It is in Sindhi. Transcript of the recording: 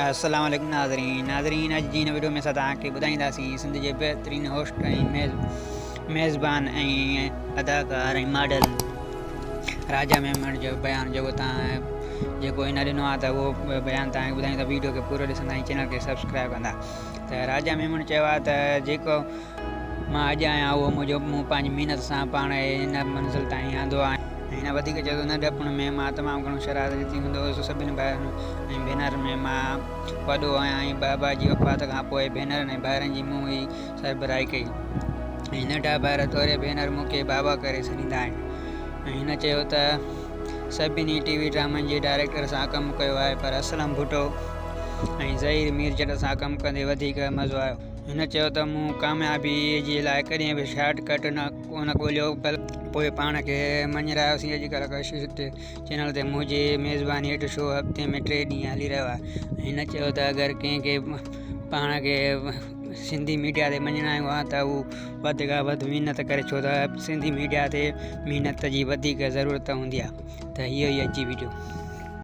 السلام عليڪم ناظرين ناظرين اڄ جي هن وڊيو ۾ اسان توهان کي ٻڌائينداسين سنڌ جي بهترين هوسٽ ۽ ميزبان ۽ اداڪار ۽ ماڊل راجا ميمڻ جو بيان جيڪو توهان جيڪو هن ڏنو آهي ته اهو بيان توهان کي ٻڌايون ته وڊيو کي پورو ڏسندا ۽ چينل کي سبسڪرائب ڪندا ته راجا ميمڻ چيو آهي ته جيڪو مان اڄ آهيان اهو منهنجو مون پنهنجي محنت سان پاڻ هن منزل تائين آندو آهي. هن وڌيڪ چيو ته ننڍپڻ ۾ مان تمام گهڻو شرارتي هوندو هوس، سڀني ڀائرن ۽ ڀينرن ۾ مان وڏو آهيان ۽ بابا جي وفات کان پوء ڀينرن ۽ ڀائرن جي مون ئي سربراهي ڪئي ۽ ننڍا ڀائر توڙي ڀينر مون کي بابا ڪري سڏيندا آهن. هن چيو ته سڀني ٽي وي ڊرامن جي ڊائريڪٽر سان ڪم ڪيو آهي پر اسلم ڀٽو ۽ ظهير ميرجت سان ڪم ڪندي وڌيڪ مزو آيو. هن چيو ته مون ڪاميابي جي لاء ڪڏهن به شارٽ ڪٽ نه ڪونه ڳوليو بلڪ پوء پاڻ کي مڃرايوسين اڄڪلهه ڪشش چينل تي منهنجي ميزباني هيٺ شو هفتي ۾ ٽي ڏينهن هلي رهيو آهي هن چيو ته اگر ڪنهن کي پاڻ کي سنڌي ميڊيا تي مڃرايو آهي ته هو وڌ کان وڌ محنت ڪري ڇو ته سنڌي ميڊيا تي محنت جي وڌيڪ ضرورت هوندي آهي ته هيء هئي اڄ جي وڊيو.